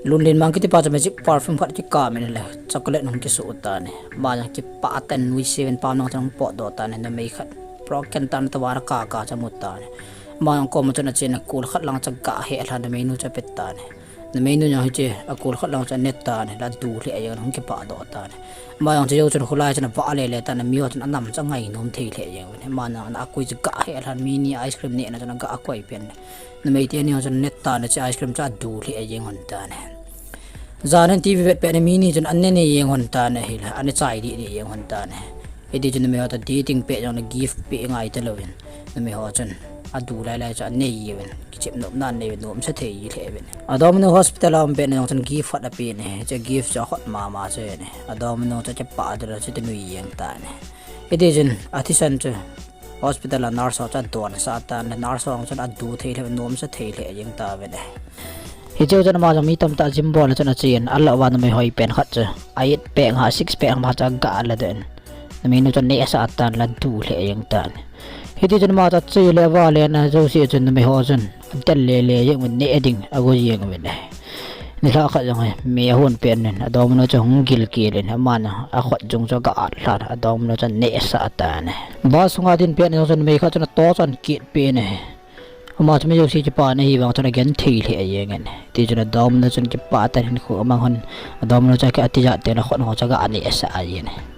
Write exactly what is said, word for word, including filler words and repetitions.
Lunlin Mang kitipa chu magic perfume khat kikam in le chocolate hung kisu tan e. Ama jong kipah tah in nuisel in pam nung chu hung potdoh tan e. Numei khat broken tan tawara kaka chu amu tan e. Ama jong koma chun achen a kol khat lang chu aga he lhan numeinu chu ape tan e. Numeinu jong hiche a kol khat lang chu ane tan e, la adu lheh jeng in hung kipah doh tan e. Ama jong chu jou chun khulai chun avah lele tan e, miho chun anam chu angai nom thei lheh jeng uvin. Ama jong ana koi chu aga he lhan, mi ni ice cream nehna chun aga koi pen le numei teni ho chun ane tan e, hiche ice cream chu adu lheh jeng un tan e. Jan in TV vet pet in mi ni chun ane ne jeng un tan e, hile ane chai deh deh jeng un tan e. Hiti chun numei ho toh dating pet jong le gift pe ngai talou in, numei ho chun adu lai lai chu anei uvin, kichep nopna anei uvin, nomsa thei lheh uvin. Adominu hospital a um pet in jong chun gift khat apen e, hiche gift chu ahot mama chu ahin e. Adominu chu kipah tah in chuti nui jeng tan e. Hiti chun athisan chu hospital a nurse ho chu adonsah tan le, nurse ho chun adu thei lheh, nomsa thei lheh jeng tauvin e. Hiche chun ama jong mi tamtah gym bol a chun achen, alah uva numei hoi pen khat chu a eight pack ha, six pack ha chu aga la doh in, numeinu chu anehsah tan le adu lheh jeng tan e. Hiti chun ama chu ache le avale na jouse chun numei ho chun adel lele jeng uvin, neh ding ago jeng uvin e. Nilhah khat jong hi mi ahon pet in, Adominu chu hung gilkel in, aman akhut jong chu aga at lhan, Adominu chu anehsah tan e. Bus sunga adin pet in jong chun numei khat chun ato chu ahin kit pet in e. Ama chu mi jouse kipana ahi vang chun agenthei lheh jeng in. Hiti chun Adominu chun kipah tah in hinkho amang hon, Adominu chu atijat tah in akhut ho chu aga nehsah jeng in.